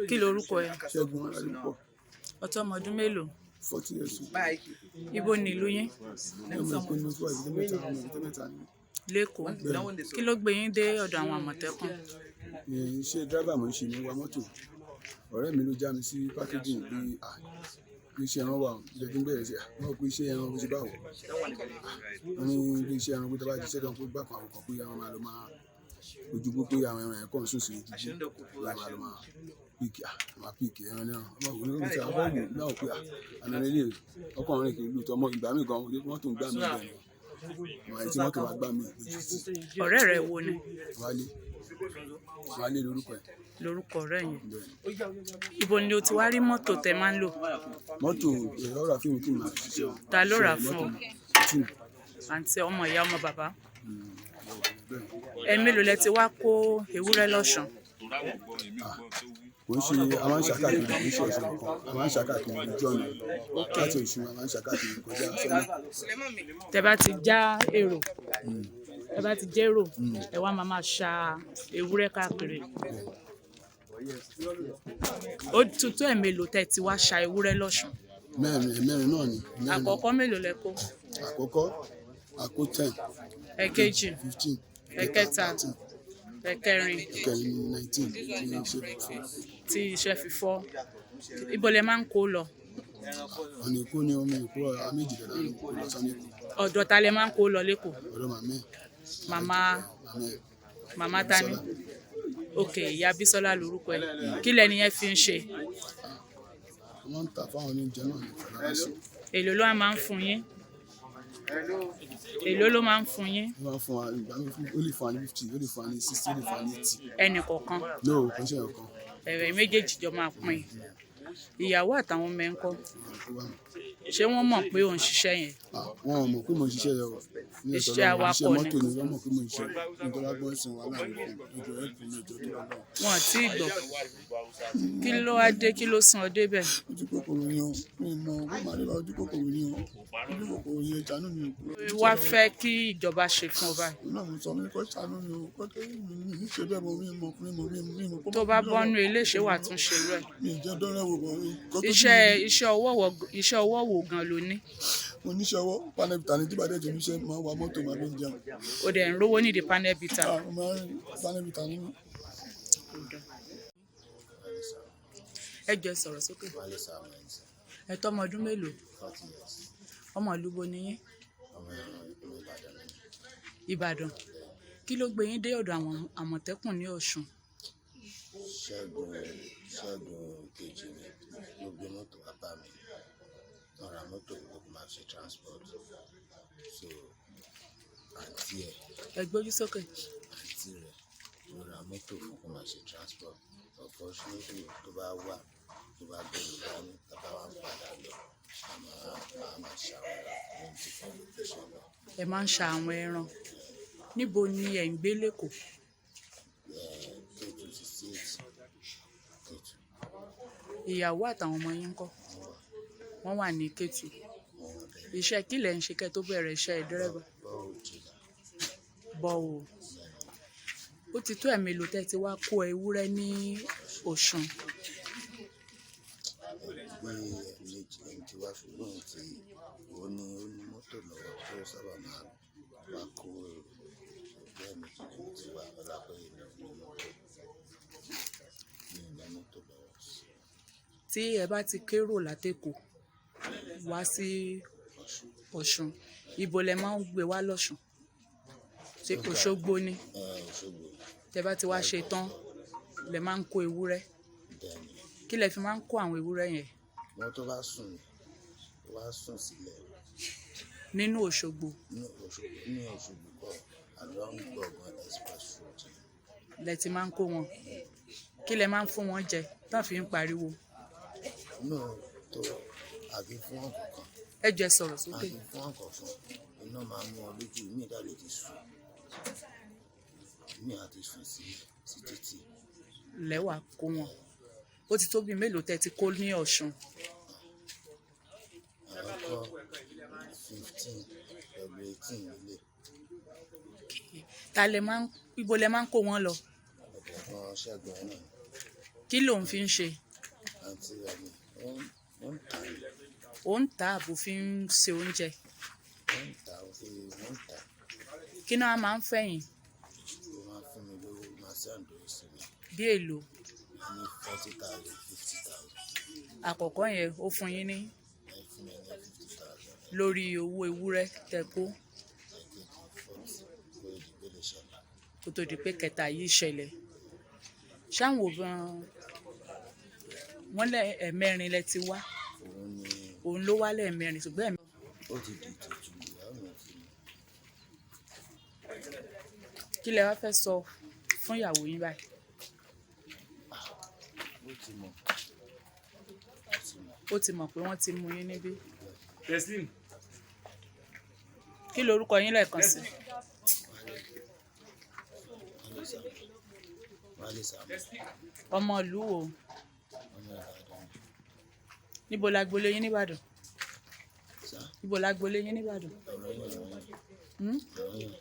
Kí lorúkọ ẹ? Ṣẹ́gun Ọládípò. Ọtọ́ ọmọ ọdún mélòó? 40 years old. Ibo nílùú yín? Ọmọ Èkó ní oṣù Èbúté Mẹ́ta, ọmọ Èbúté Mẹ́ta ni. Lẹ́kọ̀ọ́. Kí ló gbé yín dé ọ̀dọ̀ àwọn Àmọ̀tẹ́kùn? Iṣẹ́ driver mo ń ṣe, mo wa mọ́tò. Ọ̀rẹ́ mi ló já mi sí packaging bí bí iṣẹ́ ẹran wà, ilẹ̀ tó ń bẹ̀rẹ̀ sí, wọ́n pé iṣẹ́ ẹran bó ṣe báwo. Wọ́n ní bí iṣẹ́ ẹran pé tí a bá ti ṣẹ́ tán pé bákan àwọn kan pé àwọn máa lọ máa ojú gbó pé àwọn ẹran yẹn kàn ń sùn sí ojú gbó pé àwọn máa lọ máa pick, máa pick ẹran náà. Wọ́n wò ó ní tí a bá wò náà pé àná lélẹ̀ ọkàn rìn kiri lóòótọ́ mọ́ ìgbà mí gan mọ́tò ń gbà mí bẹ́ẹ̀ ni. Àwọn ẹni tí mọ́tò bá gbà mí lójú títì. Ọ̀rẹ́ rẹ wo ni? Wálé. Wálé lorúkọ ẹ̀. Lorúkọ ọ̀rẹ́ yẹn. Bẹ́ẹ̀. Ibo ni o ti wá rí mọ́tò tẹ máa ń lò? Mọ́tò ẹ̀rọ rà fún mi kí n máa fi ṣiṣẹ́ o. Ta ló rà fún ọ? Tí mi. Àǹtí ọmọ ìyá ọmọ bàbá. Bẹ́ẹ̀. Ẹ mélòó lẹ ti wá kó ewúrẹ́ lọ́sùn? Kò ń ṣe a máa ń ṣàkàkiri, kò ń ṣe ọ̀sẹ̀ nìkan, a máa ń ṣàkàkiri ojú ọ̀nà láti Ọ̀ṣun, a máa ń ṣàkàkiri kọjá sọ́nà. Tẹ bá ti já èrò, tẹ bá ti jérò, ẹ wá máa máa ṣa ewúrẹ́ káàkiri. Ó tuntun ẹ̀ mélòó tẹ ti wá ṣa ewúrẹ́ lọ́sùn? Mẹ́rin, ẹ̀mẹ́rin náà ni. Mẹ́rin. Àkọ́kọ́ mélòó lẹ kó? Àkọ́kọ́, àkó 10. Ẹ̀kejì. 15. Ẹ̀kẹta. 13. Ẹ̀kẹrin. Ẹ̀kẹrin ni 19 tí ń ṣe fún. Tí iṣẹ́ fi fọ́. Ibo lẹ máa ń kó lọ? Ọ̀nà Èkó ni ọmọ Èkó, àwọn méjì lọ́la ló kó lọ sọ́nà Èkó. Ọ̀dọ̀ ta lẹ máa ń kó lọ lÉkòó? Ọ̀dọ̀ màmá ẹ̀. Màmá. Màmá ẹ̀. Màmá ta ni? Ok, ìyá Bísọ́lá lorúkọ ẹ̀. Kí lẹni yẹn fi ń ṣe? Wọ́n máa ń tà fáwọn oúnjẹ náà ní ìfọ̀lá sí. Èló ló máa ń fún yín? Èló ló máa ń fún yín? Wọ́n máa ń fún wa ìgbà mí ó lè fún wa ní 50, ó lè fún wa ní 60, ó lè fún wa ní 80. Ẹnì kọ̀ọ̀kan. No, kò ń ṣe ẹyọ̀kan. Ẹ̀rẹ̀ méjèèjì jọ máa pín. Ìyàwó àtàwọn ọmọ ẹ̀ ń kọ́? Ó wà mí. Ṣé wọ́n mọ̀ pé ò ń ṣiṣẹ́ yẹn? Wọn ò mọ̀ pé mò ń ṣiṣẹ́ yẹn o. Ní Iṣẹ́ ọ̀sán lọ́wọ́, awakọ̀ iṣẹ́ ni. mọ́tò ni wọ́n mọ̀ pé mò ń ṣe. Nítorí wọ́n gbọ́ sí wàhálà mi fún mi. Ẹjọ́ ẹ fún mi, ẹjọ́ tó lọ́wọ́. Wọn ò tí ì gbọ́. Kí ló wá dé? Kí ló sún ọ débẹ̀? Ojú kòkòrò ni o. Mi mọ̀ ọ́ máa rí wa ojú kòkòrò ni o. Ojú kòkòrò ni ẹ ṣàánú mi o. Wá fẹ́ kí ìjọba ṣe fún ọ báyìí. Òun náà mo sọ mí kó ṣàánú mi o. Kó tó mi ní ṣe bẹ́ẹ̀ mo mi mọ̀ mi mọ̀ mi mọ̀ mi mọ̀. Tó bá bọ́nú ilé ṣé wàá tún ṣe irú ẹ̀? Mi ì jẹ́ dọ́rẹ́ wò bọ̀. Kó tó Iṣẹ́ ọwọ́ wo gan lo ní? Mo níṣẹ́ ọwọ́ panel beater ni tí bá dẹ̀ ti níṣẹ́ máa wa mọ́tò máa fi ń jẹun. O dẹ̀ ń rówó nídìí panel beater. Mo máa ń panel beater ni mí. Ẹ jọ̀ọ́ ẹ sọ̀rọ̀ sókè. Wálé Samuel. Ẹ tọ́ ọmọ ọdún mélòó? 40 years. Ọmọ ìlú bo ni yín? Ọmọ ìlú Ìbàdàn ni. Ìbàdàn. Kí ló gbé yín dé ọ̀dọ̀ àwọn Àmọ̀tẹ́kùn ní Ọ̀ṣun? Ṣẹ́gun kejì mi ló gbé mọ́tò wá bá mi. Wọ́n ra mọ́tò ló kó máa fi ṣe transport. So àǹtí ẹ̀. Ẹ gbójú sókè. Àǹtí rẹ̀ ló ra mọ́tò fún kó máa ṣe transport. Unfortunately, tó bá wà, tó bá gbé mi dání, tá bá wá ń padà lọ, a máa ṣàwọn ẹran ní different location lọ. Ẹ máa ń ṣa àwọn ẹran. Níbo ni ẹ̀ ń gbé lÉkòó? Kétu 68. Kétu. Ìyàwó àtàwọn ọmọ yín ńkọ́? Wọ́n wà ní Kétu. Wọ́n wà bẹ́ẹ̀. Iṣẹ́ kí lẹ̀ ń ṣe kẹ́ tó bẹ̀rẹ̀ iṣẹ́ dírẹ́bà? Bọ́ọ̀ jìnnà. Bọ́ọ̀. Ó ti tó ẹ̀mélòó tẹ́ ti wá kó ewúrẹ́ ní Ọ̀ṣun? Bí ẹ̀ẹ̀mejì ẹni tí wá ṣùgbọ́n tí ó ní mọ́tò lọ́wọ́ tó sábà máa wá kó èrò. Bí ẹ̀ẹ̀mejì lèmi tí wá ọlá pé èmi ò ní mọ́tò. Mi ò ní mọ́tò lọ́wọ́. Tí ẹ bá ti kérò látÈkó wá sí Ọ̀ṣun, ibo lẹ máa ń gbé wá lọ́ṣun? Ṣé Òṣogbo ni? Òṣogbo. Tẹ bá ti wá ṣe tán, lẹ máa ń kó ewúrẹ́. Bẹ́ẹ̀ni. Kí lẹ fi máa ń kó àwọn ewúrẹ́ yẹn? Wọ́n tó bá sùn, tó bá sùn sílẹ̀. Nínú Òṣogbo. Ní Òṣogbo, ní Òṣogbo kọ́, along Gbọ̀ngán Express Road. Lẹ ti máa ń kó wọn. Kí lẹ máa ń fún wọn jẹ tán fi ń pariwo? No, tó àbí fún ọ̀kọ̀ọ̀kan. Ẹ jọ̀ọ́ ẹ sọ̀rọ̀ sókè. Àbí fún ọ̀kọ̀ọ̀kan. Iná máa ń mú ọ lójú, ìmí ìdálé ti sùn. Ìmí àti sùn sí títì. Lẹ wá kó wọn. Ó ti tó bí mélòó tẹ ti kó ní Ọ̀ṣun? Àkọ́kọ́ 15 pẹ̀lú 18 nílé. Ta lẹ máa ń, ibo lẹ máa ń kó wọn lọ? Ọ̀dọ̀ ẹ̀gbọ́n Ṣẹ́gun náà. Kí lòun fi ń ṣe? Àǹtí rẹ̀ ni ó ń tà ní. Ó ń tà àbò fi ń ṣe oúnjẹ? Ó ń tà, ó fi ó ń tà. Kí náà máa ń fẹ̀yìn? Ó máa ń fún mi lówó, ó máa send owó sí mi. Bí èlò? Ní 40,000, 50,000. Àkọ́kọ́ yẹn ó fún yín ní? Ẹ fún mi ní 50,000. Lórí owó ewúrẹ́ tẹ kó? Ẹ̀kejì 40 kó di pé lè ṣẹlẹ̀. Kó tó di pé kẹta yìí ṣẹlẹ̀. Ṣáwọn òbí wọn lẹ ẹ̀mẹrin lẹ ti wá? Òun ni. Òun ló wá lẹ́ẹ̀mẹrin, ṣùgbọ́n ẹ̀mí. Ó ti di ìtìjú, ìyàwó mi ti mọ̀. Kí lẹ wá fẹ́ sọ fún ìyàwó yín báyìí? Ó ti mọ̀. Ó ti mọ̀. Ó ti mọ̀ pé wọ́n ti mú yín níbí? Teslim. Kí lorúkọ yín lẹ́ẹ̀kan sí? Wálé Sàmú. Wálé Sàmú. Ọmọ ìlú wo? Ọmọ Ìbàdàn. Níbo lágbolé yín nìbàdàn? Sá. Níbo lágbolé yín nìbàdàn? Ọ̀rọ̀ yẹn, ọ̀rọ̀ yẹn. Hmm? Ọ̀rọ̀ yẹn.